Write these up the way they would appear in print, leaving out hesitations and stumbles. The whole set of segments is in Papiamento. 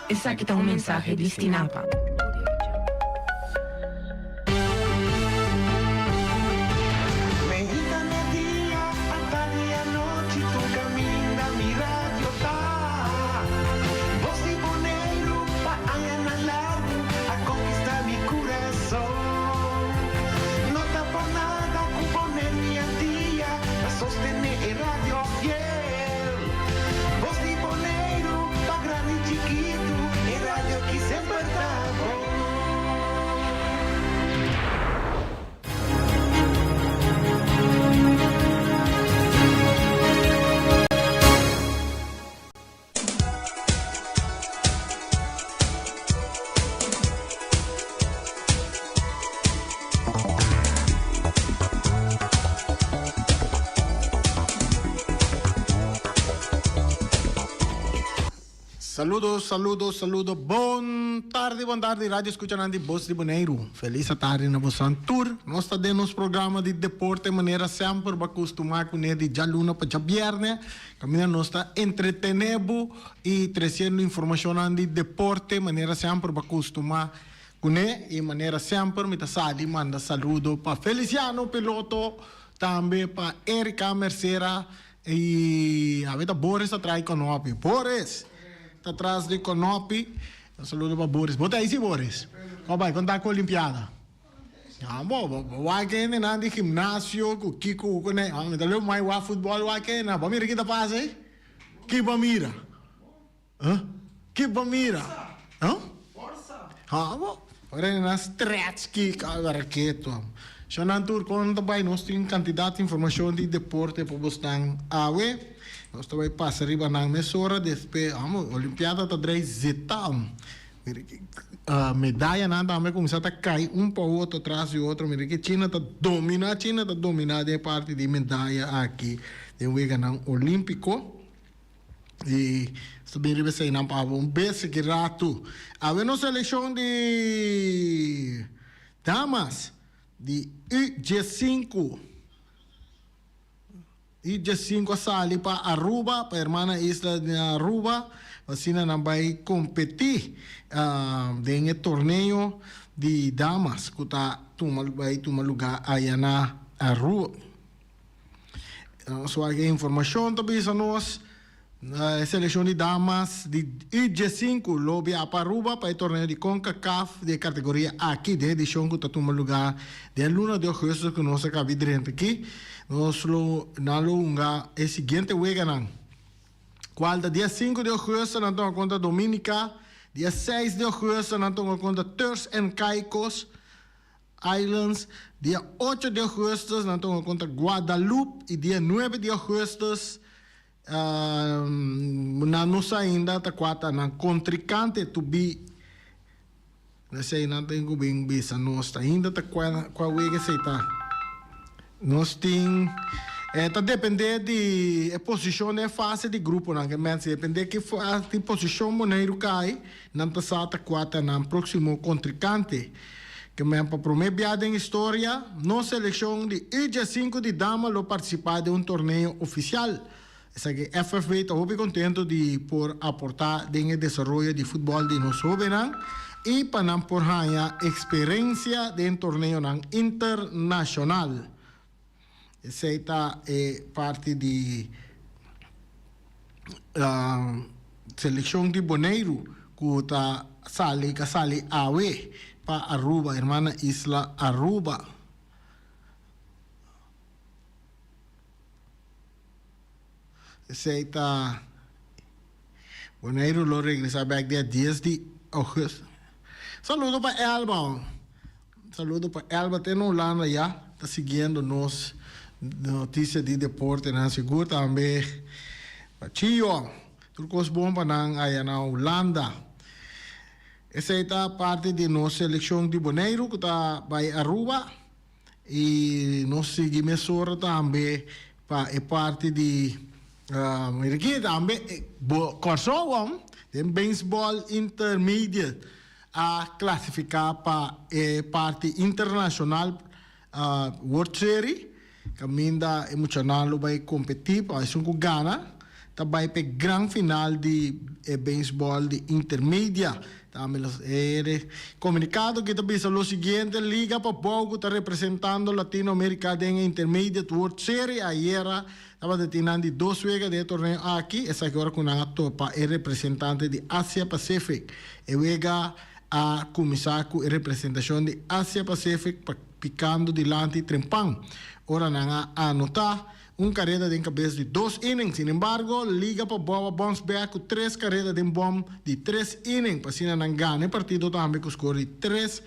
Esaki ta un mensahe di Stinapa. Saludo, saludo, saludo. Bon tardi, bon tardi, radio escuchanan di Bos di Boneiru. Feliz tardi na bosan tur. Nos ta den nos programa di deporte manera semper bo a costuma cune di djaluna pa djabierne. Caminda nos ta entretene bo y treciendo informacionnan di deporte manera semper bo a costuma cune. Y manera semper mi ta sali manda saludo pa Feliciano Piloto, tambe pa Erika Mercera y awe ta Boris ta trae konopi. Boris ta tras di konopi. Un saludo pa Boris. Bo ta ahí si Boris? Con bay? Con ta cu Olimpiada? Ah bo, bo wak hendenan di gimnasio ku kiko ku ne. Ah, mi ta leu mai wak futbòl wak hendenan. Bo mira ki ta pasa ei? Ki bo mira? Huh? Ki bo mira? Huh? Ah bo, ora hendenan stretch ki kada raketo. Shonnan tur kon ta bai nos tin kantidat informashon di deporte pa bosnan awe. Nos ta bai pasa riba nan mesora despe, ah bo, olimpiada ta drei zeta. Mira ki medayanan tambe kuminsá ta kai un pa otro tras di otro. Mira ki China ta dominá, China ta dominá den e parti di medaya aki den Weganan Olímpiko. I nos ta bin riba eseinan pa un bes ki ratu. Awe nos selekshon di damas di U diesinku. I diesinku a sali pa Aruba, pa hermana isla di Aruba, pa asina nan bai kompetí den e torneo di damas ku ta tuma bai tuma lugá aya na Aruba. Nos wak e informashon ta bisa nos. E selekshon di damas di U diesinku lo biaha pa Aruba pa e torneo di Concacaf di e kategoria aki den edishon ku ta tuma lugá den luna di ougùstus ku nos a kabi drenta aki. Nos lo nan lo hunga e siguiente weganan kual ta dia sinku di ougùstus nan ta hunga kontra Dominica, dia seis di ougùstus nan ta hunga kontra Turks and Caicos Islands, dia ocho di ougùstus nan ta hunga kontra Guadalupe i dia nuebe di ougùstus Nan no sa ainda ta kua ta nan kontrikante to be. Esei nan tin ku bin bisa nos ainda ta kua kua wega esei ta. Nos tin e ta depende di e posishon den e fase di gruponan ke men si depende ki ki posishon Boneiru kai nan ta sa ta kua ta nan proksimo kontrikante. Ke men pa prome bia den historia, nos selekshon di U diesinku di dama lo partisipá den un torneo ofisial. Esaki FFB ta hopi kontento di por aportá den e desaroyo di futbòl di nos hóbennan i pa nan por haña eksperensia den torneonan internashonal. Esei ta e parti di selekshon di Boneiru ku ta sali ka sali awe pa Aruba, hermana isla Aruba. Esei ta Boneiru lo regresa bek dia dies di augustus. Saludo pa Elba. Saludo pa Elba te na Hulanda ya ta siguiendo nos noticia di deportenan sigur tambe pa Chio tur cos bon pa nan aya na Hulanda. Esey ta parti di nos seleccion di Boneiru cu ta bay Aruba y nos sigui mesora tambe pa e parti di mira aki tambe Corsou den baseball intermediate. A klasifiká pa e parti internashonal World Series, kaminda e muchanan lo bai kompetí pa esun ku gana. ta bai p'e gran final di e beisbòl di Intermedia. Tambe los e komunikado ki ta bisa lo siguiente, Liga Pabou ku ta representando Latinoamerika den e Intermediate World Series ayera tabata tin nan di dos wega den e torneo aki, esaki ora ku nan a topa e representante di Asia Pacific. E wega a kuminsá ku e representashon di Asia Pacific pa pikando dilanti trempan ora nan a anotá un kareda den kabes di dos inning. Sin embargo, Liga pa Bou a bòns bèk ku tres kareda den bòm di tres inning pa asina nan gana e partido tambe ku skor di 3-1.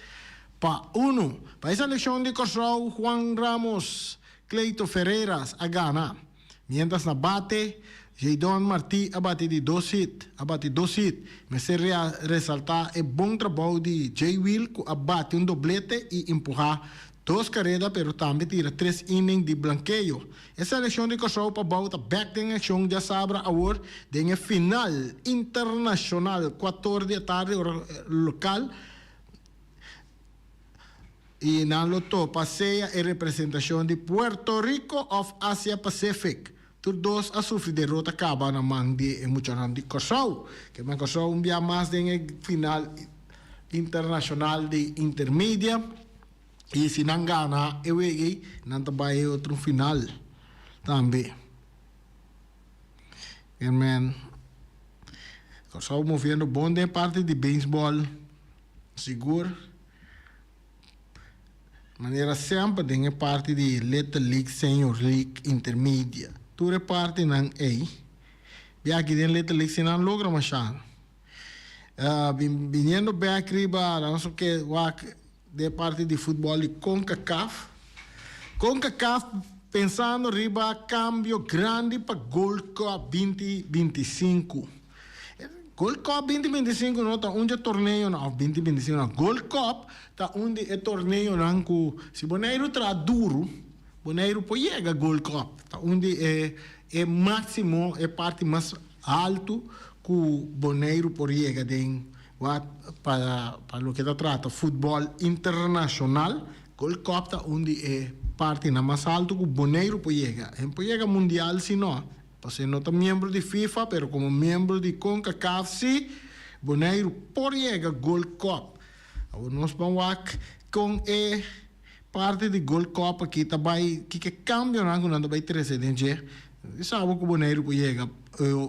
Pa e selekshon di Kòrsou, Juan Ramos, Cleito Ferreiras a gana. Mientras na bate, Jaydon Martí a bati di dos hit, a bati dos hit. Mester resaltá e bon trabou di Jay Will ku a bati un doblete i empuhá dos kareda pero tambe tira tres inning di blankeo. E selekshon di Kòrsou pa bou ta bèk den akshon djasabra awor den e final internashonal kuator di atardi ora lokal i nan lo topa sea e representashon di Puerto Rico òf Asia Pacific. Tur dos a sufri derota kaba na man di e muchanan di Kòrsou. Ke men Kòrsou un bia mas den e final internashonal di Intermedia i si nan gana e wega ei nan ta bai e otro final tambe. Ke men Kòrsou moviendo bon den e parti di beisbòl sigur. Manera semper den e parti di Little League, Senior League, Intermedia. Tur e partinan ei. Bia aki den Little League si nan logra masha. Biniendo bek riba nos a ke wak den e parti di futbol di Concacaf. Concacaf pensando riba cambio grandi pa Gold Cup 2025. Gold Cup 2025 no ta un dje torneonan, of 2025 no, Gold Cup ta un di e torneonan ku si Boneiru traha duru, Boneiru por yega Gold Cup. Ta un di e e máksimo, e parti mas altu ku Boneiru por yega den wak pa pa loke ta trata futbòl internashonal. Gold Cup ta un di e partinan mas altu ku Boneiru por yega. E por yega mundial si no. Pasobra e no ta miembro di FIFA, pero komo miembro di Concacaf si, Boneiru por yega Gold Cup. Awor nos ban wak kon e parti di Gold Cup aki ta bai, kiko e kambionan ku nan ta bai trese den dje. Mi sa bo ku Boneiru por yega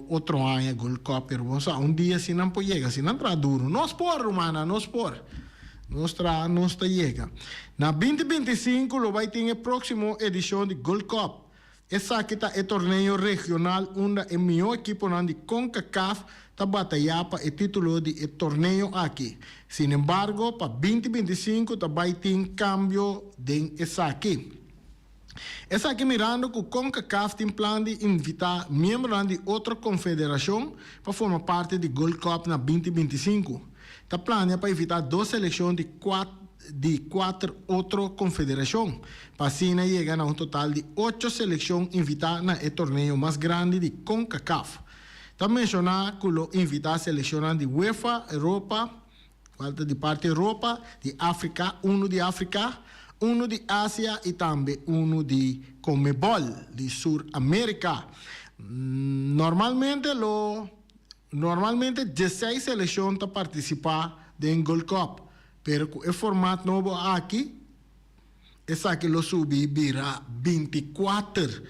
otro aña Gold Cup, pero bo sa un dia si nan por yega, si nan traha duru. Nos por, rumannan, nos por. Nos traha, nos ta yega. Na 2025 lo bai tin e próksimo edishon di Gold Cup. Esaki ta e torneo regional unda e mihó ekiponan di Concacaf ta batayá pa e título di e torneo aki. Sinembargo, pa 2025 ta bai tin kambio den esaki. Esaki mirando ku Concacaf tin plan di invitá miembronan di otro konfederashon pa forma parti di Gold Cup na 2025. Ta plania pa invitá dos selekshon di di kuater otro konfederashon, pa asina yega na un total di ocho selekshon invitá na e torneo mas grandi di Concacaf. Ta menshoná ku lo invitá selekshonnan di UEFA, Europa, kual ta di parti Europa, di Afrika, unu di Afrika, unu di Asia i tambe unu di Conmebol di Sur Amerika. Normalmente lo Normalmente dieseis selekshon ta partisipá den Gold Cup, pero ku e format nobo aki esaki lo subi bira 24.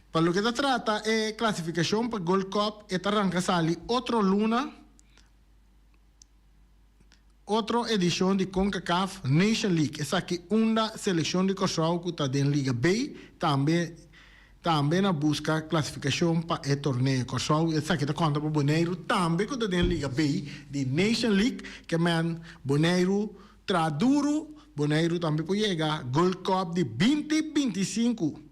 Pa loke ta trata e klasifikashon pa Gold Cup e ta ranka sali otro luna, otro edishon di Concacaf Nation League. Esaki unda selekshon di Kòrsou ku ta den Liga B tambe tambe na buska klasifikashon pa e torneo. Kòrsou esaki ta konta pa Boneiru tambe ku ta den Liga B di Nation League. Ke men Boneiru traha duru, Boneiru tambe por yega Gold Cup di 2025.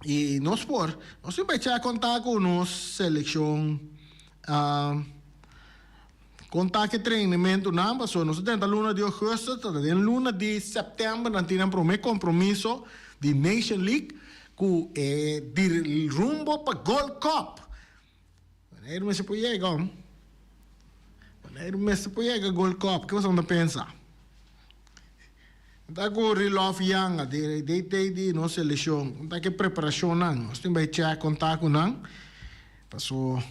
I nos por, nos tin pecha konta ku nos selekshon konta ku e trainementunan pasobra nos ta drenta luna di ougùstùs ta den luna di sèptèmber nan tin nan promé kompromiso di Nation League ku e di rumbo pa Gold Cup. Boneiru mester por yega hom. Boneiru mester por yega Gold Cup. Ke boso ta pensa? Ta ku Rilòf Yanga, DT di nos selekshon, ta ku e preparashonnan. Nos tin bai chèk konta ku nan. Paso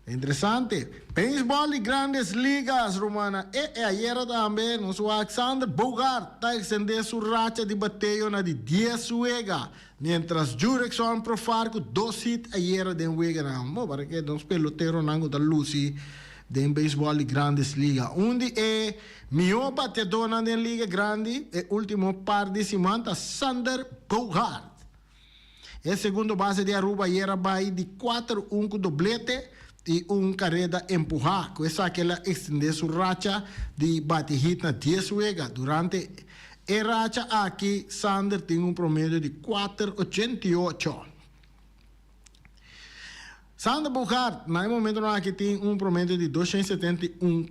interesante. Beisbòl di Grandes Ligas, rumannan. E e ayera tambe nos wak Xander Bogaerts ta ekstendé su racha di bateo na di dies wega, miéntras Jurickson Profar ku dos hit ayera den weganan. Bo para ke nos peloteronan ku ta lusi den beisbòl di Grandes Liga. Un di e mihó bateadónan den Liga Grandi e último par di siman ta Xander Bogaerts. E segundo base di Aruba ayera bai di kuater un ku doblete i un kareda empuhá. Ku esaki el a ekstendé su racha di bati hit na dies wega. Durante e racha aki Sander tin un promedio di kuater 88. Sander Bogaert na e momentonan aki tin un promedio di 271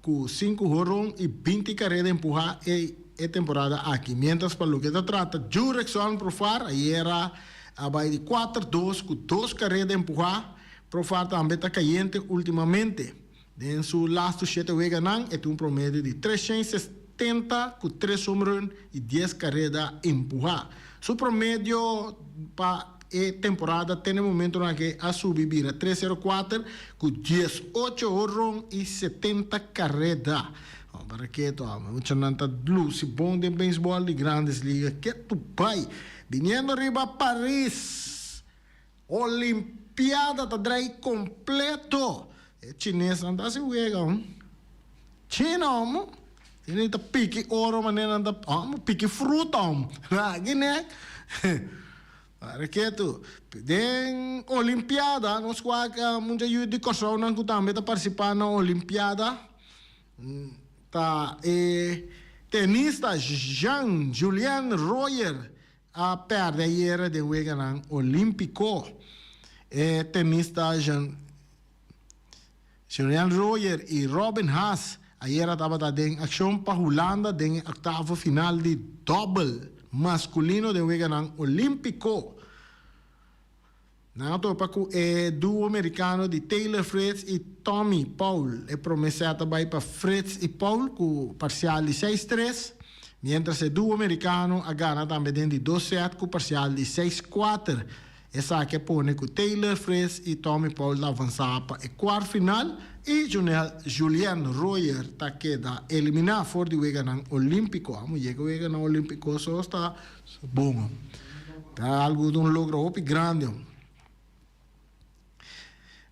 ku sinku horon i 20 kareda empuhá e e temporada aki. Miéntras pa loke ta trata Jurickson Profar ayera a bai di kuater dos ku dos kareda empuhá. Profar tambe ta kayente últimamente. Den su lastu shete weganan e tin un promedio di 370 ku tres home run i dies kareda empuhá. Su promedio pa e temporada te na e momentonan aki a subi bira 304 ku 18 horon i 70 kareda. Para ketu amo, muchanan ta lusi bon den beisbòl di Grandes Ligas ketu bai. Biniendo riba Paris, Olimpiada ta drai kompleto. E chinesnan ta hasi wega hom. China homo. Tene ta piki oro manera nan ta homo piki fruta homo. Ragi nek. Para ketu. Den Olimpiada nos wak mucha yu di Kòrsounan ku tambe ta partisipá na Olimpiada. Ta e tenista Jean Julien Royer a pèrdè ayera den Weganan Olímpiko. E tenista Jean Julien Royer i Robin Haas ayera tabata den akshon pa Hulanda den e oktavo final di dòbel maskulino den Weganan Olímpiko. Nan a topa ku e duo merikano di Taylor Fritz i Tommy Paul. E promé sèt a bai pa Fritz i Paul ku parsial di seis tres, miéntras e duo merikano a gana tambe den di dos sèt ku parsial di seis kuater. Esaki a pone ku Taylor Fritz i Tommy Paul ta avansá pa e kuart final i Julien Royer ta keda eliminá for di Weganan Olímpiko. Amo yega Weganan Olímpiko so sta Bon, ta algu di un logro hopi grandi.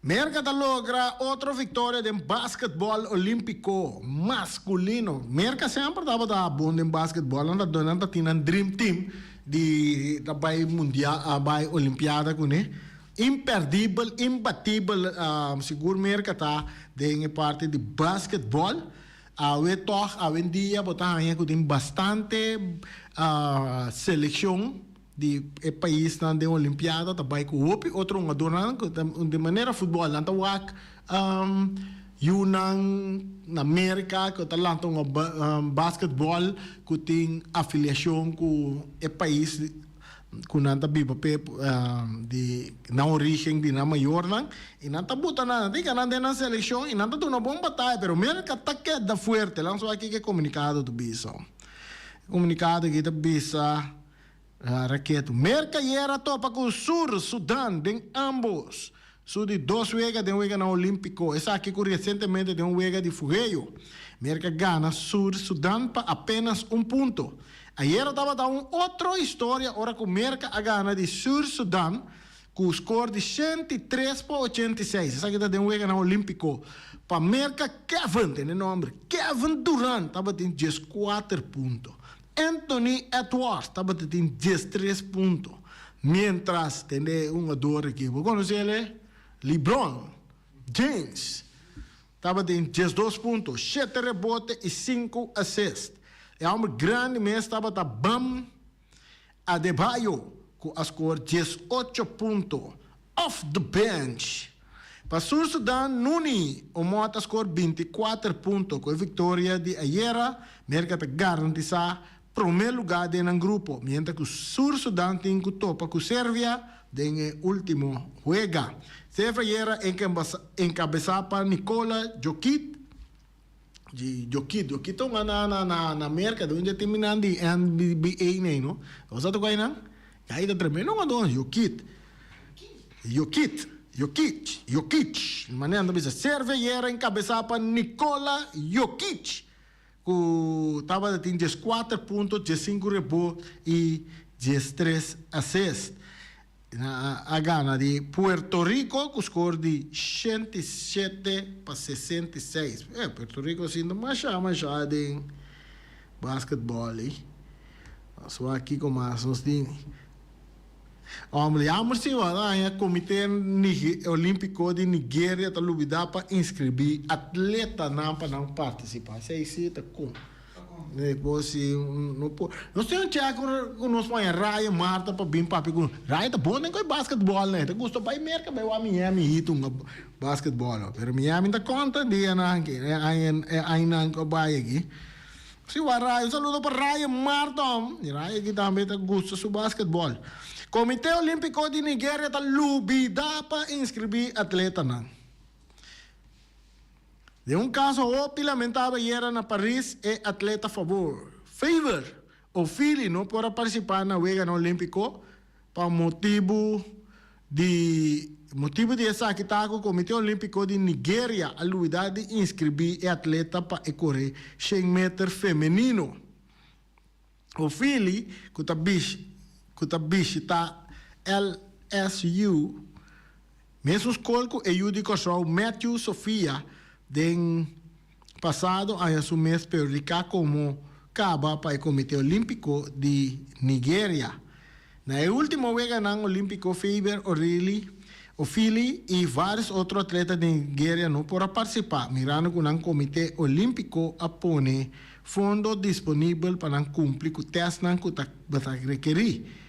Merka ta logra otro viktoria den basketbòl olímpiko maskulino. Merka semper tabata bon den basketbòl, nan ta nan ta tin nan dream team di ta bai mundial a bai olimpiada kuné. Imperdibel, imbatibel, sigur Merka ta den e parti di basketbòl. Awe tòg, awendia bo ta haña ku tin bastante selekshon di e paisnan den olimpiada ta bai ku hopi otro hungadornan ku ta di manera futbòl nan ta wak yunan na Merka ku ta lanta un basketbòl ku tin afiliashon ku e pais ku nan ta biba p'e di nan origen di nan mayornan i nan ta buta nan, nan ta yega nan den nan selekshon i nan ta duna bon bataya pero Merka ta keda fuerte. Lan so aki ke komunikado ta bisa. E komunikado aki ta bisa raketu Merka yera topa ku Sur Sudan den ambos su di dos wega den Weganan Olímpiko. Esaki ku resientemente den un wega di fugeyo Merka gana Sur Sudan pa apenas un punto. Ayera tabata un otro historia ora ku Merka a gana di Sur Sudan ku skor di 103 pa 86. Esaki ta den Weganan Olímpiko. Pa Merka Kevin, tene nòmber, Kevin Durant tabatin 14 punto. Anthony Edwards tabata tin 13 punto. Miéntras tende un hungador aki, bo konosé el e? LeBron James tabatin 12 punto, shete rebote i sinku assist. E hòmber grandi mes tabata Bam Adebayo ku a skor 18 punto off the bench. Pa Sur Sudan, Nuni Omot a skor 24 punto. Ku e viktoria di ayera, Merka ta garantisá promé lugá den nan grupo, miéntras ku Sur Sudan tin ku topa ku Servia den e último wega. Sefra ayera enkabesá pa Nikola Jokic. Di Jokic, Jokic ta hunga na na na na Merca, ta un dje team nan di NBA nei no. Bo sa toca einan? Guy ta tremendo hungador, Jokic. Jokic, Jokic, Jokic. Manera nan ta bisa Servia yera encabeza pa Nikola Jokic cu tabata tin dieskuater punto, diesinku rebot y diestres assist. Nan a gana di Puerto Rico ku skor di 107 pa 66. Eh, Puerto Rico sinta masha masha den basketball ei. Nos wak kiko mas nos tin. Hombre, jammer si wak haña Komite Olímpiko di Nigeria ta lubida pa inskribí atletanan pa nan partisipá. Esei si ta kon. Despues si no por. Nos tin un check ku nos paña Raya Marta pa bin papia ku nos. Raya ta bon den koe basketball nan. E ta gusta bai Merka bai wak Miami Heat hunga basketball. Pero Miami ta konta dianan aki, e añanan ku a bai aki. Si wak Raya, un saludo pa Raya Marta. Raya aki tambe ta gusta su basketball. Komite Olimpiko di Nigeria ta lubida pa inskribí atletanan. Den un kaso hopi lamentabel ayera na Paris e atleta Fabor, Favour, Ofili no por a partisipá na Weganan Olímpiko pa motibu di motibu di esaki ta ku Komite Olímpiko di Nigeria a lubidá di inskribí e atleta pa e kore shen meter femenino. Ofili ku ta ku ta bishitá LSU, mesun skol ku e yu di Kòrsou Matthew Sophia den pasado aña su mes perhudiká komo kaba pa e Komite Olímpiko di Nigeria. Na e último Weganan Olímpiko Faber Orili, Ofili i vários otro atleta di Nigeria no por a partisipá, mirando ku nan Komite Olímpiko a pone fondo disponibel pa nan kumpli ku tèstnan ku ta rekerí.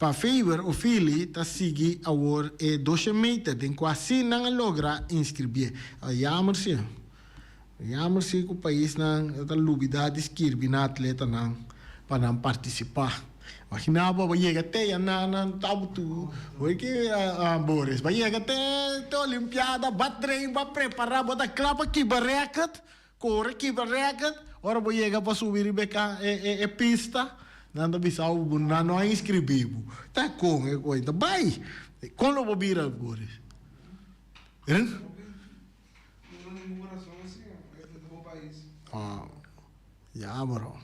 Pa Faber Ofili ta sigui awor e doshe meter den kua sí nan a logra inskribié. Jammer sí. Jammer sí ku paisnan ta lubidá di skirbi nan atletanan pa nan partisipá. Imaginá bo, bo yega te ya nan nan tabutu, hoy ki Boris, bo yega te te olimpiada, bo a train, bo a prepará, bo ta kla pa kibra rèkòrt, Kore kibra rèkòrt, ora bo yega pa subi riba e e e pista, nan ta bisa bo bo nan no a inskribí bo. Ta kon e kos ta bai? Kon lo bo bira, Boris? Hein? No ningun rason asina, e ta bo pais. Ah, ya bro.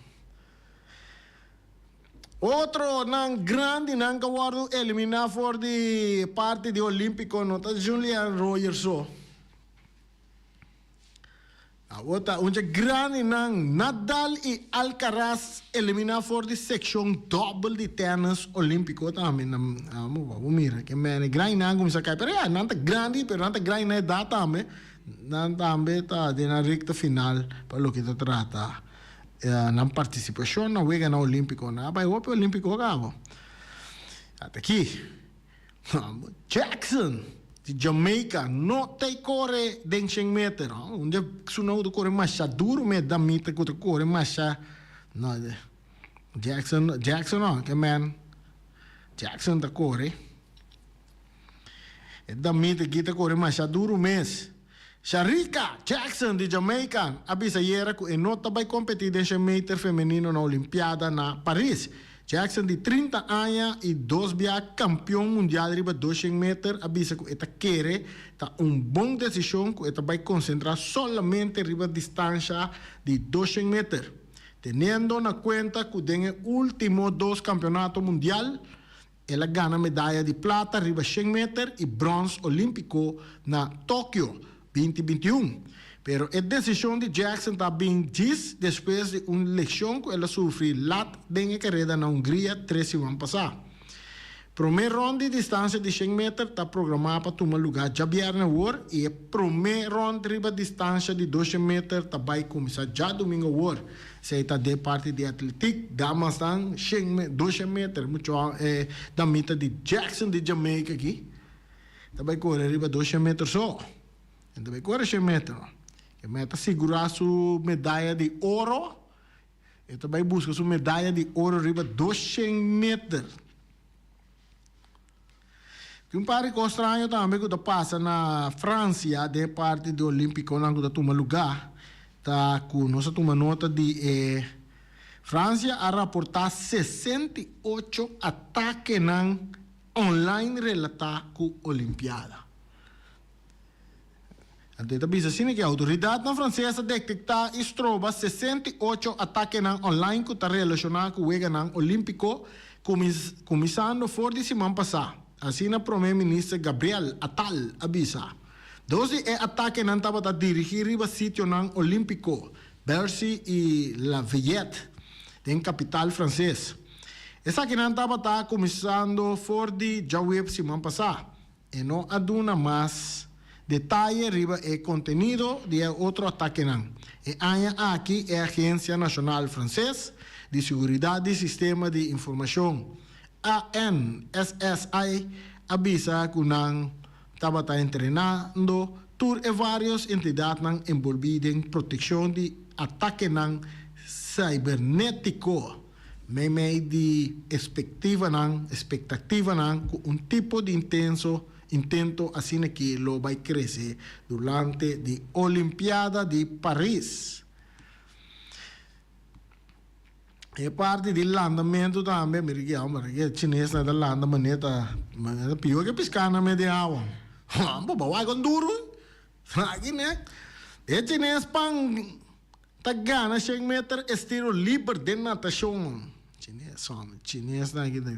Otronan grandinan ku a wòrdu eliminá for di parti di Olímpiko no ta Julian Rojer so. Awor ta un dje grandinan Nadal i Alcaraz eliminá for di sekshon dòbel di tènis olímpiko tambe. Nan amo bo mira ke mene grandinan kuminsá kai pero ya nan ta grandi pero nan ta grandi na edat tambe. Nan tambe ta den nan rekta final pa loke ta trata nan partisipashon na weganan olímpiko. Nan a bai hopi olímpiko kaba. Ata aki. Jackson di Jamaica no ta e kore den shen meter. Un dia su no ta kore masha duru me damita ku ta kore masha no Jackson Jackson no ke man Jackson ta kore e damita aki ta kore masha duru mes. Sharika Jackson di Jamaica a bisa ayera ku e no ta bai kompetí den shen meter femenino na Olimpiada na Paris. Jackson di 30 aña i dos bia kampion mundial riba 200 meter a bisa ku e ta kere ta un bon desishon ku e ta bai konsentrá solamente riba distansha di 200 meter, teniendo na kuenta ku den e último dos kampionato mundial El a gana medaya di plata riba shen meter i bròns olímpiko na Tokio 2021. Pero e desishon di Jackson ta bin djis despues di un leshon ku el a sufri lat den e kareda na Hungria tres siman pasá. Promé rònt di distansia di shen meter ta programá pa tuma lugá djabièrnè awor i e promé rònt riba distansha di doshen meter ta bai kuminsá djadumingu awor. Esei ta den parti di atletik, damasnan shen doshen meter, mucho e damita di Jackson di Jamaica aki ta bai kore riba doshen meter so. E ta bai kore shen meter. E meta sigurá su medaya di oro, e ta bai buska su medaya di oro riba doshen meter. Tin un par di kos straño tambe ku ta pasa na Fransia den e parti di Olímpikonan ku ta tuma lugá. Ta ku nos a tuma nota di e Fransia a raportá 68 atakenan online relatá ku Olimpiada. Anto e ta bisa asina ku e outoridatnan franses a detektá i stroba 68 atakenan online ku ta relashoná ku Weganan Olímpiko kuminsando for di siman pasá, asina Prome Minister Gabriel Attal a bisa. Dos di e atakenan tabata dirigí riba sitionan olímpiko, Bercy i La Villette, den kapital franses. Esakinan tabata kuminsando for di djaweps siman pasá. E no a duna mas detaye riba e kontenido di e otro atakenan. E aña aki e Agensia Nashonal Franses di Siguridat di Sistema di Informashon, ANSSI, a bisa ku nan tabata entrenando tur e vários entidatnan enbolbí den protekshon di atakenan sibernétiko. Meimei di espektivanan, espektativanan ku un tipo di intenso, intento asin'aki lo bai krese durante di Olimpiada di Paris. E parti di landamentu tambe, mira ki homber, e chinesnan ta landa manera ta, manera ta pior ke piskanan mei den awa. Bo ba wak kon duru. Aki ne, e chines pan Ta gana shen meter estilo liber den natashon. Chines hòmber, chines nan aki ta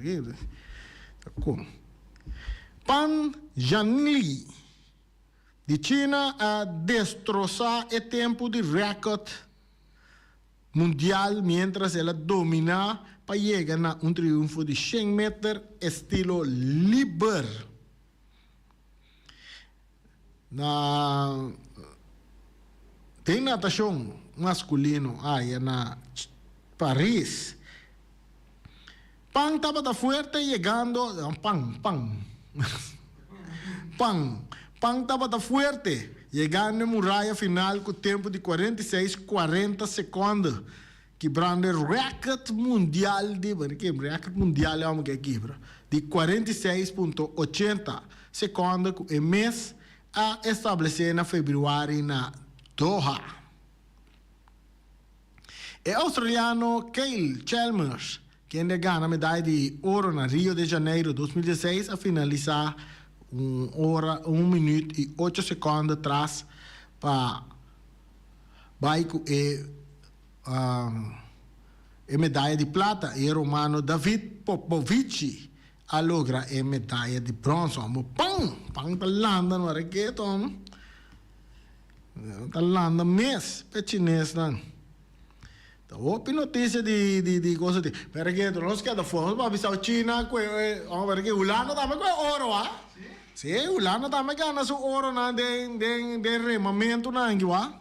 kon. Pan Zhanli di China a destrosá e tempu di rèkòrt mundial miéntras el a dominá pa yega na un triunfo di shen meter estilo liber. Na den natashon maskulino aya na Paris, Pan tabata fuerte yegando Pan, pan, Pan, Pan tabata fuerte yegando e muraya final ku tempu di 46, 40 sekònde. Kibrando e rèkòrt mundial di, bueno ke rèkòrt mundial e hòmber ke a kibra, di 46.80 sekònde ku e mes a establesé na febrüari na Doha. E australiano Kyle Chalmers, kende a gana medaya di oro na Rio de Janeiro 2016, a finalisá un ora, un minüt i ocho sekònde tras pa bai ku e e medaya di plata i e romano David Popovici a logra e medaya di brons. Amo pan! Pan ta landa no a reketo amo. Ta landa mes p'e chinesnan. Ta hopi noticia di di di cosa di. Pero reketo nos keda for. Nos por bisa China ku e amo pero ke Hulanda tambe ku e oro a. Si Hulanda tambe gana su oronan den den den remamentunan kiwa.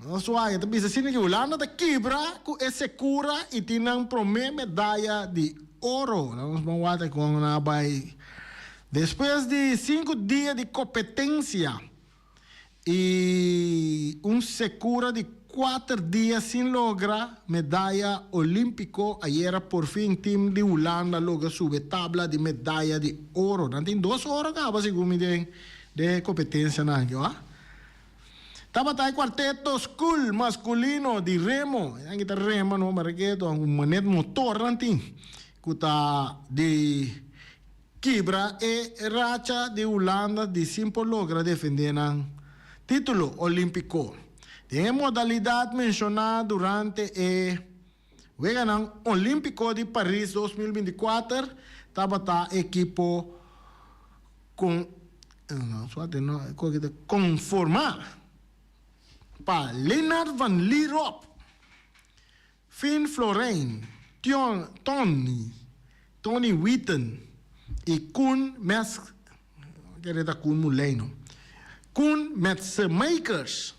Nos wak e ta bisa asina ki Hulanda ta kibra ku e sekura i tin nan promé medaya di oro. Nos bon wak kon nan a bai. Despues di sinku dia di kompetensia i un sekura di kuater dia sin logra medaya olímpiko, ayera porfin tim di Hulanda logra subi e tabla di medaya di oro. Nan tin dos oro kaba segun mi den e kompetensianan aki wak. Tabata e kuarteto skul maskulino di remo, esnan ki ta rema no maraketo, un manet motor nan tin, ku ta di kibra e racha di Hulanda di sin por logra defende nan titulo olímpiko den e modalidat menshoná durante e Weganan Olímpiko di Paris 2024. Tabata ekipo Con conforma pa Lennart van Lierop, Finn Florijn, Tony, Tony Wheaton y Koen Mes, kere ta Koen Moulijn no, Koen Metsemakers,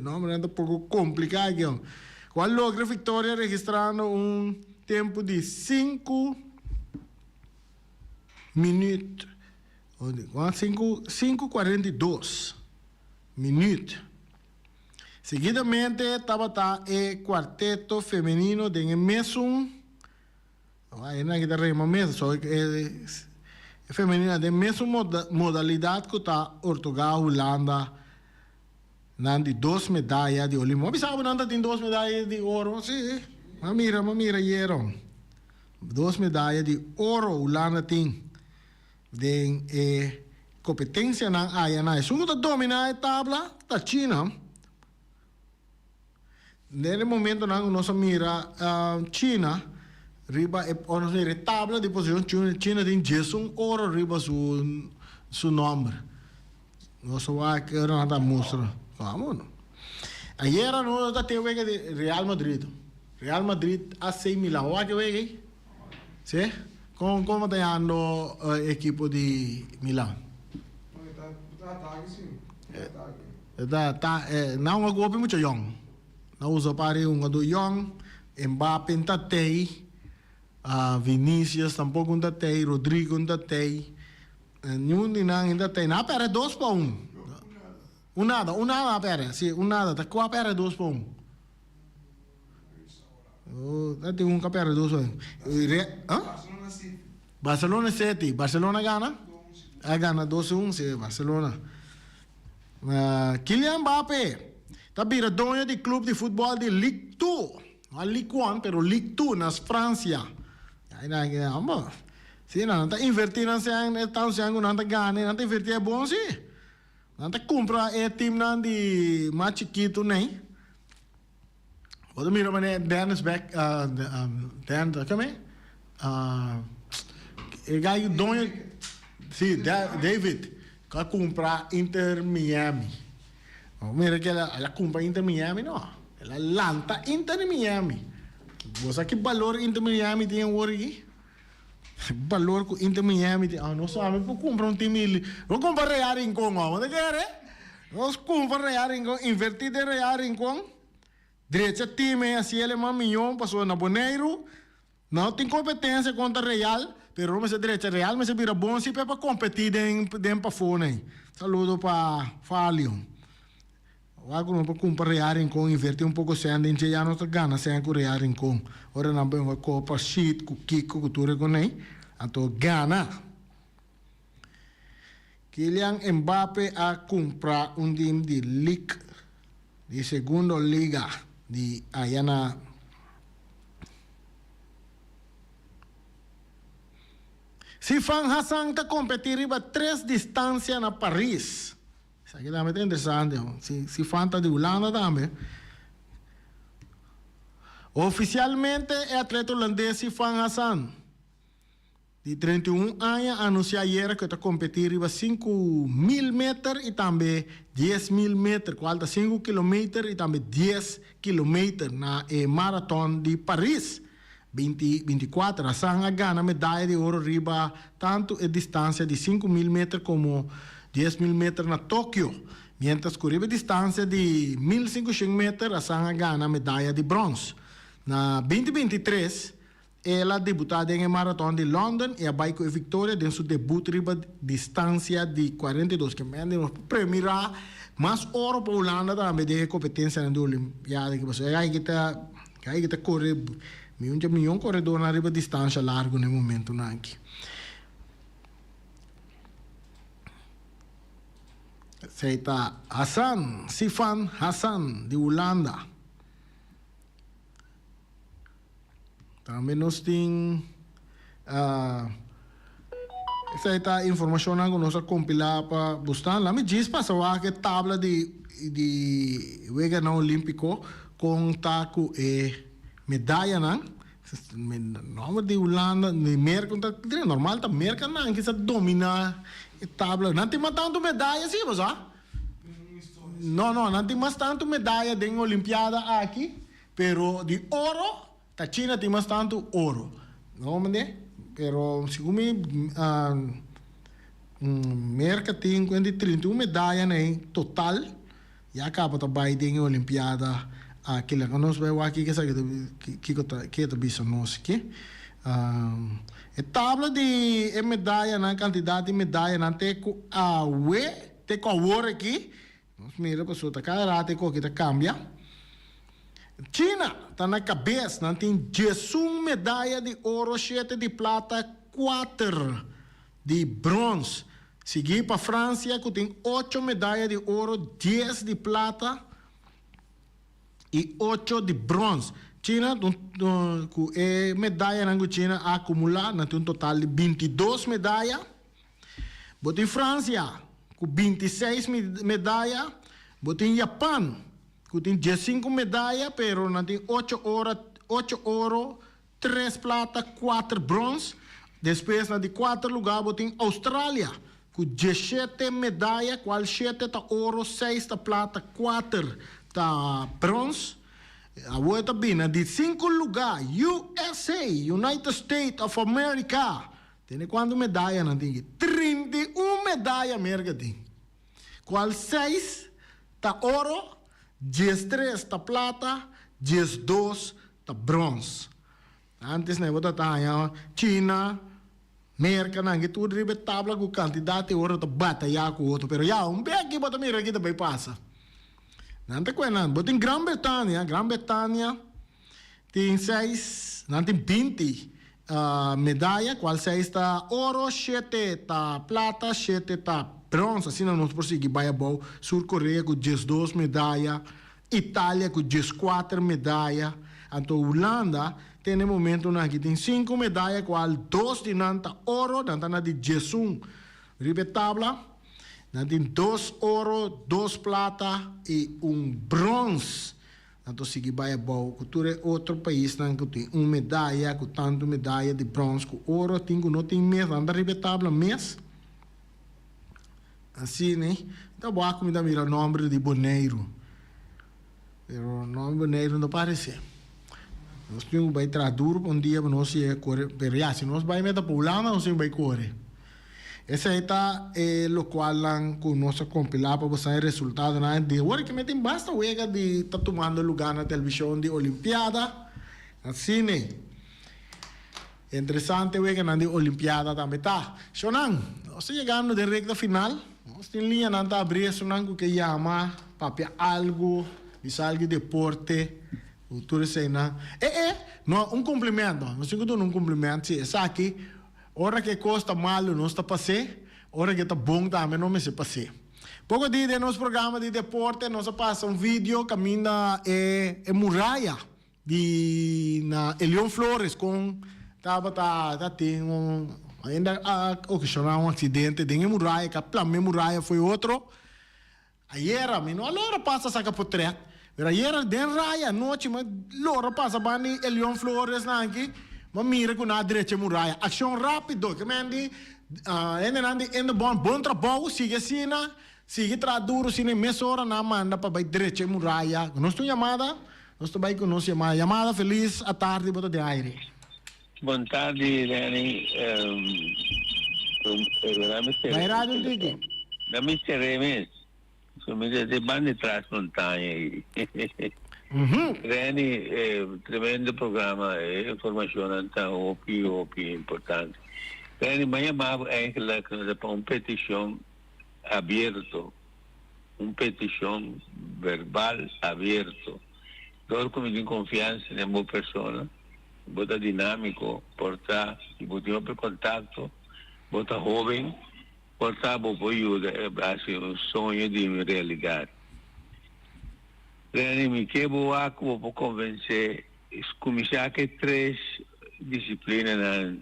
nombernan ta poco complica aki hombre, cu a logra victoria registrando un tempo di sinku. Minuut, 5 42 minuut. Seguidamente tabata e cuarteto femenino den e mesun, esnan ki ta rema mes, so e femenino den mesun modalidad cu ta Ortoga, Hulanda. Nan di dos medaya di Olimpo. Bo bisa bo nan ta tin dos medaya di oro? Si. M'a mira, m'a mira ayero. Dos medaya di oro Hulanda tin den e kompetensianan aya nan. Esun ku ta dominá e tabla ta China. Den e momentonan ku nos a mira China riba e ora nos mira e tabla di posishon China tin diesun oro riba su su nòmber. Nos a wak ora nan ta mustra. Vamos. Ayera nos ta tin wega di Real Madrid. Real Madrid AC Milan. Bo wak e wega ei? Si? Kon kon ta yando e ekipo di Milan? Ta atake si. Atake. Ta ta nan hunga ku hopi mucha yòn. Nan usa pari hungadó yòn, Mbappe n'ta tei, Vinicius tampoko n'ta tei, Rodrigo n'ta tei, niun di nan n'ta tei. Nan a pèrdè dos pa un. Un nada, un nada nan a pèrdè, si un nada. Ta kua a pèrdè dos pa un? Ta tin un ku a pèrdè dos pa un. Barcelona City. Barcelona City. Barcelona gana? A gana dos un, si, Barcelona. Kylian Mbappé ta bira doño di club di futbol di Ligue 2, no a Ligue 1 pero Ligue 2 na Francia. Si nan ta inverti nan sèn e tan sèn ku nan ta gana nan ta inverti e bon si. Nan ta kumpra e teamnan di mas chikitu nei. Bo ta mira manera Dennis Beck, Den, keme? E guy doño, si, David, ku a kumpra Inter Miami. Bo mira ke el a kumpra Inter Miami no, el a lanta Inter Miami. Bo sa ki balor Inter Miami tin awor aki? Balor ku Inter Miami tin, ah nos ami por kumpra un team di, nos kumpra Real Rincon, bo ta kere? Nos kumpra Real Rincon, inverti den Real Rincon. Drecha team e hasi el e mas miyon pasobra na Boneiru no tin competencia contra Real pero no mester drecha Real mester bira bon si pa competi den den pafo nei. Saludo pa Falio. Wak ku no por cumpra Real Rincon inverti un poco cen den dje ya no ta gana cen ku Real Rincon ora nan bay hunga copa shit ku kiko ku tur e konei anto gana. Kylian Mbappe a kumpra un team di Ligue di segundo liga di aya na Sifan Hassan ta kompetí riba tres distansia na Paris. Esaki tambe ta interesante. Sifan ta di Hulanda tambe. Ofisialmente e atleta hulandes Sifan Hassan. Di 31 aña a anunsiá ayera ku e ta kompetí riba 5000 meter i tambe 10,000 meter, kual ta sinku kilometer i tambe dies kilometer na e Maraton di Paris 2024. Hassan a gana medaya di oro riba tantu e distansia di 5000 meter komo 10,000 meter na Tokio, miéntras ku riba e distansia di 1500 meter Hassan a gana medaya di bròns. Na 2023, El a debutá den e Maraton di London i a bai ku e viktoria den su debut riba distansia di 42 km. Nos por premirá mas oro pa Hulanda tambe den e kompetensianan di Olimpiada aki pasobra e ai ki ta e ai ki ta kore mi un dje mion koredornan riba distansha largu na e momentunan aki. Esei ta Hassan, Sifan Hassan di Hulanda. Tambe nos tin esei ta informashonnan ku nos a kompilá pa busnan. Lami djis pasa wak e tabla di di Weganan Olímpiko kon ta ku e medayanan. Nòmber di Hulanda, di Merka ta normal ta Merka nan kisa dominá e tabla. Nan tin mas tantu medaya si bo sa. No no nan tin mas tantu medaya den Olimpiada aki. Pero di oro ta China tin mas tantu oro. No mende? Pero segun mi Merca tin cu entre 31 medaya na e total ya caba ta bay den e Olimpiada aki. Laga nos bay wak kico esaki ta kico ta kico ta bisa nos aki. E tabla di e medayanan cantidad di medayanan te cu awe te cu awor aki. Nos mira pasobra ta cada rato e koki ta cambia. China ta na cabes, nan tin 11 medaya di oro, shete di plata, kuater di brons. Sigui pa Fransia ku tin ocho medaya di oro, dies di plata i ocho di brons. China ku e medayanan ku China a akumulá nan tin un total di bintidos medaya. Bo tin Fransia ku bintiseis medaya, bo tin Japan ku tin diesinku medaya pero nan tin ocho ora ocho oro, tres plata, kuater brons. Despues na di kuater lugá bo tin Australia ku dieshete medaya kual shete ta oro, seis ta plata, kuater ta brons. Awor ta bini na di sinku lugá USA, United States of America, Tene kuantu medaya nan tin ki? 31 medaya Merka tin, kual seis ta oro, 13 ta plata, 12 ta brons. Antes nan e bo ta haña China, Merka nan ki tur riba e tabla ku kantidat di oro ta bataya ku otro, pero ya un bek ki bo ta mira ki ta bai pasa. Nan ta kue nan. Bo tin Gran Bretania, Gran Bretania tin seis, nan tin 20 medaya, cual seis ta oro, shete ta plata, shete ta brons. Asina nos por sigui bai abou. Sur Korea cu 12 medaya, Italia cu 14 medaya. Anto Hulanda te na e momentonan aki tin sinku medaya, cual dos di nan ta oro, nan ta na di 11 riba e tabla. Nan tin dos oro, dos plata y un brons. Nan ta sigui bai abou ku tur e otro paisnan ku tin un medaya, ku tantu medaya di brons ku oro tin ku no tin mes, nan ta riba e tabla mes. Asina e ta wak ku mi ta mira nomber di Boneiru, pero nomber Boneiru no ta parese. Nos tin ku bai traha duru pa un dia pa nos yega kore, pero ya si nos bai meta pa Hulanda nos tin ku bai kore. Esei ta e lokualnan ku nos a kompilá pa bo sa e resultadonan di awor ke mi tin basta wega di ta tumando lugá na televishon di Olimpiada, na sine. Interesante weganan di Olimpiada tambe ta. Shownan, nos ta yegando den rekta final. Nos tin liñanan ta abrí esunnan ku ke yama, papia algu, bisa algu di deporte, ku tur eseinan. E e, no, un kumplimento. Nos tin ku duna un kumplimento, si esaki. Ora ku e kos ta malu nos ta pas'é, ora ku e ta bon tambe nos mester pas'é. Poko di den nos programa di deporte nos a pasa un video kaminda e e muraya di na Elion Flores kon tabata ta tin un hende a okashoná un aksidente den e muraya ku a plama e muraya fo'i otro. Ayera mi no a lora pasa saca potret, pero ayera den raya anochi mi a lora pasa banda di Elion Flores nan aki, mi a mira cu nan a drecha e muraya. Accion rapido, ke men di hendenan di Indebon bon trabou, sigui asina, sigui traha duro asina y mesora nan a manda pa bay drecha e muraya. Nos tin un yamada, nos ta bay cu nos yamada. Yamada, feliz atardi, bo ta den aire. Bon tardi Lenny, Bai radio un tiki. Na mi sere mes, so mi ta te banda di tras montaña ei. Lenny, tremendo programa, e informacionnan ta hopi hopi importante. Lenny, mi a yama bo eigenlijk pa un peticion abierto, un peticion verbal abierto. Dor cu mi tin confiansa den bo persona, bo ta dinámiko, por ta di bo tin hopi kontakto, bo ta hóben, por ta bo por yuda hasi un soño di mi realidat. Reni, mi ke bo wak ku bo por konvensé kuminsá ku e tres disiplinanan,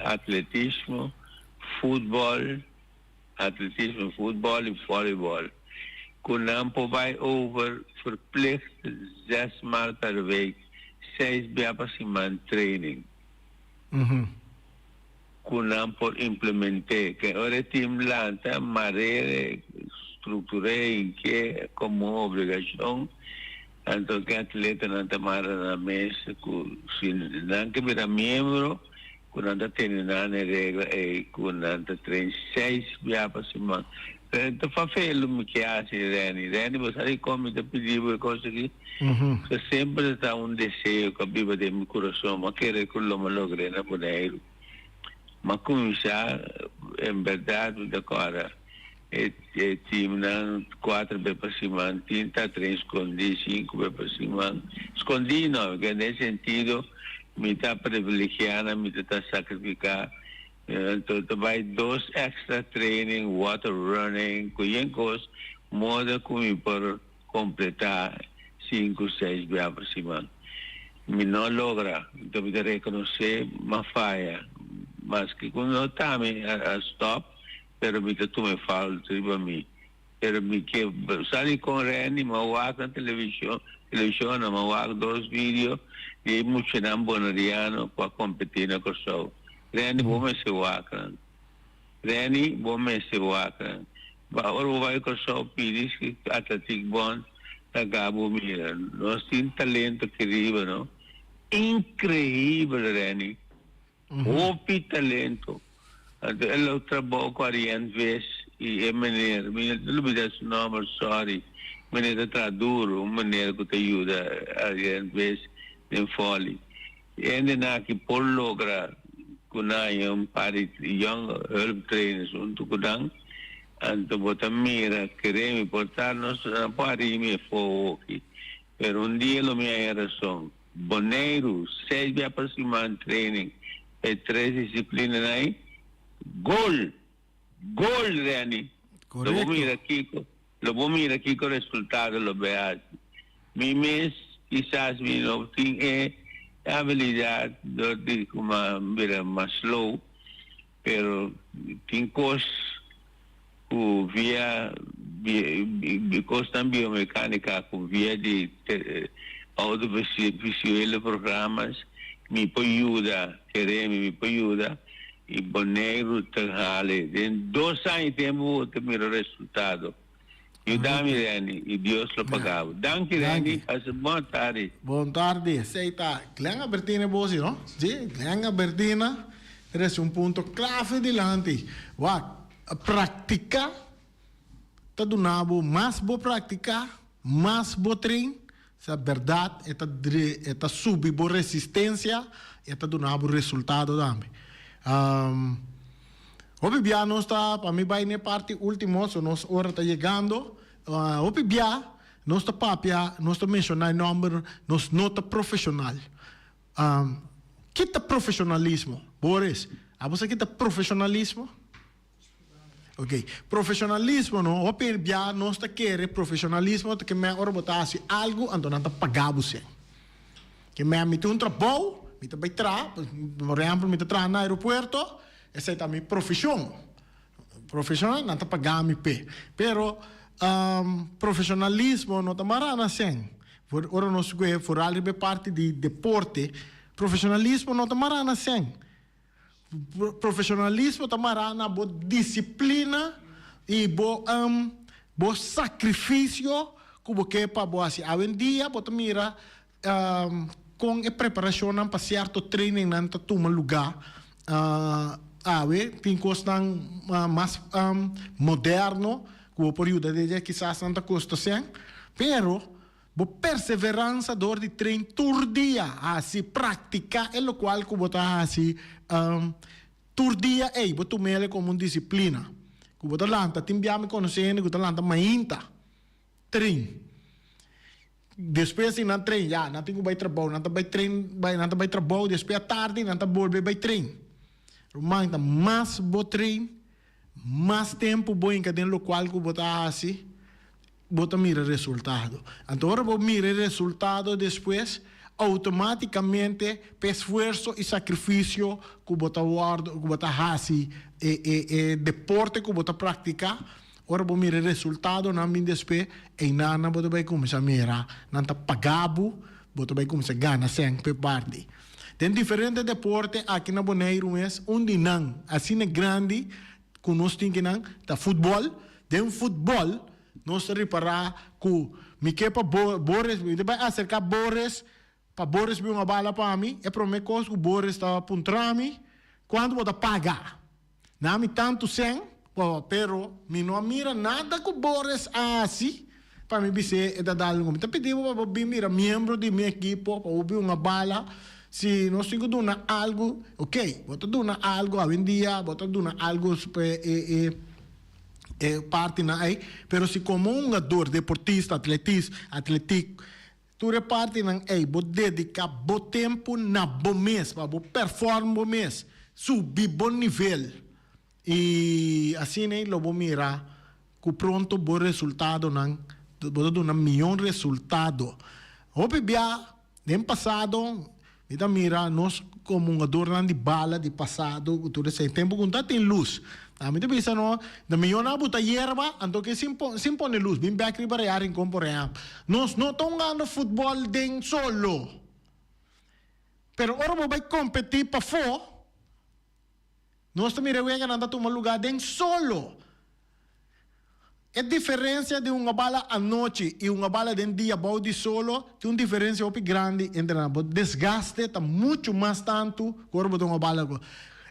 atletismo, futbòl, atletismo, futbòl i vòlibòl, ku nan por bai over verplicht zes maal per week, seis bia pa siman training. Ku nan por implement'é. Ke ora e team lanta, mar'é, struktur'é, hink'é komo un obligashon, anto ke atletanan ta mara nan mes ku si nan ke bira miembro, Ku nan ta tene nan e regla ei ku nan ta train seis bia pa siman. Pero ta fafelu mi ke hasi, Renny. Renny, bo sa dikon mi ta pidi bo e kos aki? Pasobra semper ta ta un deseo ku a biba den mi kurason. Mi a kere ku lo mi a logr'é na Boneiru. Mi a kuminsá, en bèrdat mi ta kòrda e e timnan kuater be pa siman, tin ta train skondí sinku be pa siman. Skondí no, den e sentido. Mi ta privilegiá nan, mi ta ta sakrifiká. Anto ta bai dos extra training, water running, ku yen kos, moda ku mi por kompletá sinku, seis bia pa siman. Mi no logra, anto mi ta rekonosé m'a faya. Maske ku no ta mi a stòp, pero mi ta tuma e fout riba mi. Pero mi ke sali kon Renny, m'a wak na televishon, televishon no, m'a wak dos video di e muchanan boneriano ku a kompetí na Kòrsou. Renny, bo mester wak nan. Renny, bo mester wak nan. Ba ora bo bai Kòrsou pidi si Atletiek Bond ta gabo mira. Nos tin talento aki riba no. Inkreibel Renny. Hopi talento. Anto e lo trabou ku Arien Vis i e meneer, mi no ta lubida su nomber, sorry, meneer ta traha duro, un meneer ku ta yuda Arien Vis den Folly. E hendenan aki por logra ku nan haña un par di young hulp trainers huntu ku nan, anto bo ta mira, kere mi por ta nos nan por hari mi afó awoki, pero un dia lo mi haña rason. Boneiru, seis bia pa siman training pa e tres disiplinanan ei. Gol! Gol, Renny! Lo bo mira kiko, lo bo mira kiko resultado lo bay hasi. Mi mes kisas mi no tin e abilidad dor di kuma bira mas slow, pero tin kos ku via kosnan biomekanika ku via di audiovisuele programas mi por yuda, kere mi mi por yuda i Boneiru ta hale. Den dos aña i tempu bo ta mira resultado. Yuda mi Renny i Dios lo paga bo. Danki Renny, pasa bon tardi. Bon tardi, esei ta Glenn Albertina e bosi no? Si, Glenn Albertina trese un punto clave dilanti. Wak, practica ta duna bo mas bo practica, mas bo train, sa berdad e ta e ta subi bo resistencia, e ta duna bo resultado tambe. Hopi bia nos ta, pa mi bai n'e parti ultimo, so nos ora ta yegando, hopi bia nos ta papia, nos ta menciona e nomber, nos no ta profesional. Ki ta profesionalismo? Boris, abo sa ki ta profesionalismo? Ok, profesionalismo no, hopi bia nos ta kere profesionalismo ta ke men ora bo ta hasi algu anto nan ta paga bo sèn. Ke men mi tin un trabou, mi ta bai traha, por ehempel mi ta traha na aeropuerto, esei ta mi profesion. Profesional nan ta paga mi p'e. Pero profesionalismo no ta mara na sèn. Ora nos kohe foral riba e parti di deporte, profesionalismo no ta mara na sèn. Profesionalismo ta mará na bo disiplina i bo bo sacrificio ku bo ke pa bo hasi. Awendia bo ta mira kon e preparashonnan pa sierto trainingnan ta tuma lugá. Awe tin kosnan mas moderno ku bo por yuda den dje, kisas nan ta kosta sèn, pero Bo perseveransa dor di train tur dia, hasi, praktiká e lokual ku bo ta hasi tur dia ei, bo tum'el komo un disiplina. Ku bo ta lanta, tin bia mi konosé hende ku ta lanta mainta train. Despues di nan train, ya, nan tin ku bai trabou, nan ta bai train, bai, nan ta bai trabou, despues atardi nan ta bolbe bai train. Ruman, ta mas bo train, mas tempu bo hinka den lokual ku bo ta hasi, bo ta mira resultado. Anto ora bo mira e resultado despues, automaticamente p'e esfuerso y sacrificio cu bo ta wordo, cu bo ta haci e e e deporte cu bo ta practica, ora bo mira e resultadonan bin despues, eynan bo ta bay cuminsa mira nan ta paga bo, bo ta bay cuminsa gana cen p'e parti. Den diferente deporte aki na Boneiru mes, un di nan asina grandi cu nos tin kinan ta futbol. Den futbol nos ta ripará ku mi ke pa Boris, mi ta bai aserká Boris pa Boris bin un bala pa mi, e promé kos ku Boris ta puntra mi, kuantu bo ta paga? Na mi tantu sèn, pero mi no a mira nada ku Boris a hasi pa mi bis'é e ta dal un. Mi ta pidi bo pa bo bin bira miembro di mi ekipo, pa bo bin un bala. Si nos tin ku duna algu, ok, bo ta duna algu awendia, bo ta duna algu e e. E partinan ei, pero si komo un hungador, deportista, atletis, atletik, tur e partinan ei bo dediká bo tempu na bo mes, pa bo perform bo mes. Subi bo nivel y asina lo bo mira cu pronto bo resultadonan bo ta duna miyon resultado. Hopi bia den pasado mi ta mira nos como hungadornan di bala di pasado cu tur esey tempo cu no ta tin luz. Ami ta bisa no na miyon nan a buta yerba anto ke sin sin pone luz bin bek riba Real Rincon por ehempel. Nos no ta hungando futbol den solo. Pero ora bo bai kompetí pafó, nos ta mira e weganan ta tuma lugá den solo. E diferensia di hunga bala anochi i hunga bala den dia bou di solo tin un diferensia hopi grandi entre nan. Bo desgaste ta muchu mas tantu ku ora bo ta hunga bala ku.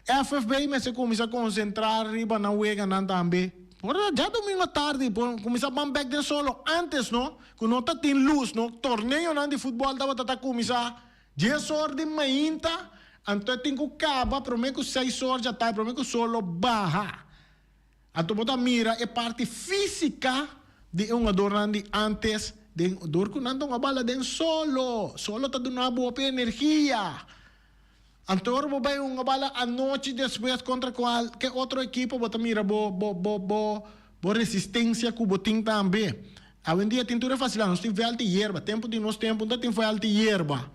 FFB mester kuminsá konsentrá riba nan weganan tambe. Por ta djadumingu atardi por kuminsá ban bèk den solo antes no, ku no ta tin lus no. Torneonan di futbòl tabata ta kuminsá Dies or di mainta, anto e tin ku kaba promé ku seis or djatai, promé ku sol lo baha. Anto bo ta mira e parti físika di e hungadornan di ántes den dor ku nan ta hunga bala den solo. Solo ta duna bo hopi energia. Anto ora bo bai hunga bala anochi despues kontra kualke otro ekipo bo ta mira bo bo bo bo bo resistensia ku bo tin tambe. Awendia tin tur e facilidad, nos tin veld di yerba, tempo di nos tempo no ta tin veld di yerba.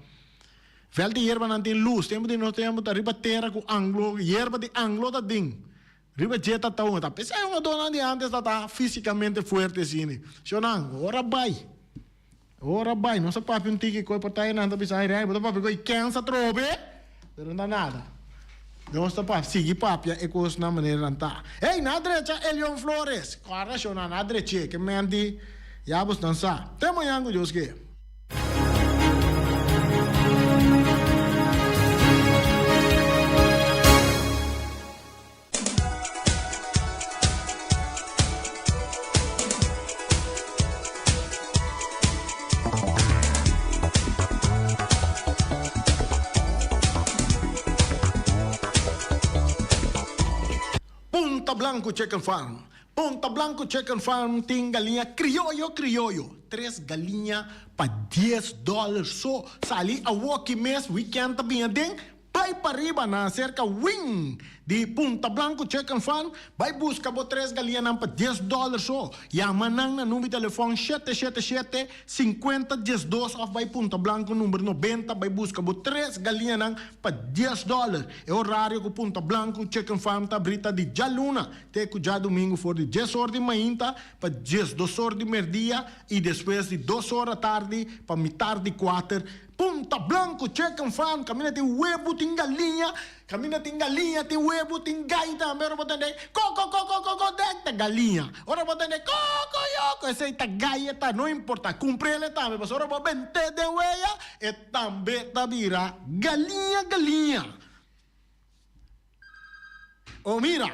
Veld di yerba nan tin luz, tempo di nos tempo ta riba tera cu anglo, yerba di anglo ta tin. Riba dje ta ta un, ta p'esei hungadornan di antes ta ta fisicamente fuerte asina. Shownan, ora bay, ora bay, nos a papia un tiki cu e partij nan ta bisa, ay Rey, bo ta papia cu e kens atrobe, pero no ta nada. Nos ta pa sigui papia e kosnan manera nan ta. Hey, na drecha Elion Flores! Kòrda shona, na drech'é, ke menti ya bosnan sa. Te mañan ku Dios ke. Punta Blanco Chicken Farm Punta Blanco Chicken Farm tin galiña crioyo crioyo, tres galiña pa dies dollar so. Sali awoki mes weekend ta bin aden. Bai pariba na serka wing di Punta Blanco Chicken Farm, bai buska bo tres galianan pa dies dòler so. Yama nan na number di telefòn shete shete shete, sinkuenta diesdos òf bai Punta Blanco number nobenta bai buska bo tres galianan pa dies dòler. E orario ku Punta Blanco Chicken Farm ta abri ta di djaluna te ku djadumingu for di dies or di mainta pa diesdos or di merdia i despues di dos or atardi pa mitar di kuater. Punta Blanco Chicken Farm kaminda tin webu tin galiña kaminda tin galiña tin webu tin gai tambe ora bo tende kokokokokoko dek ta galiña ora bo tende kokoyoko esei ta gai e ta no importa kumprele tambe pasobra ora bo bent'é den weya e tambe ta bira galiña galiña o mira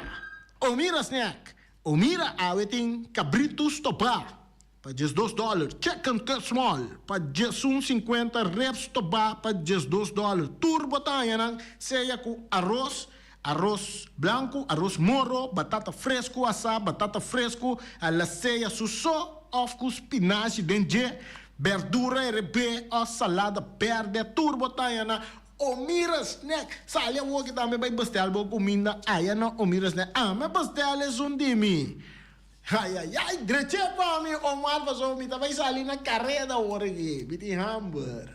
o mira snack o mira awe tin kabritu stopá. Pa 12 dòler, chicken cut small pa 11 50, ribs tobá pa 12 dòler. Tur bo ta haña nan sea ku aros, aros blanku, aros moro, batata fresku asá, batata fresku a la sea su so òf ku spinashi den dje, bèrdura herebé òf salada bèrdè. Tur bo ta haña na Omira Snack. Sali awoki tambe bai bestèl bo kuminda aya na Omira Snack. Ami a bestèl esun di mi. Ayayay, dreché pa mi Omar pasobra mi ta bai sali na kareda awor aki, mi tin hamber.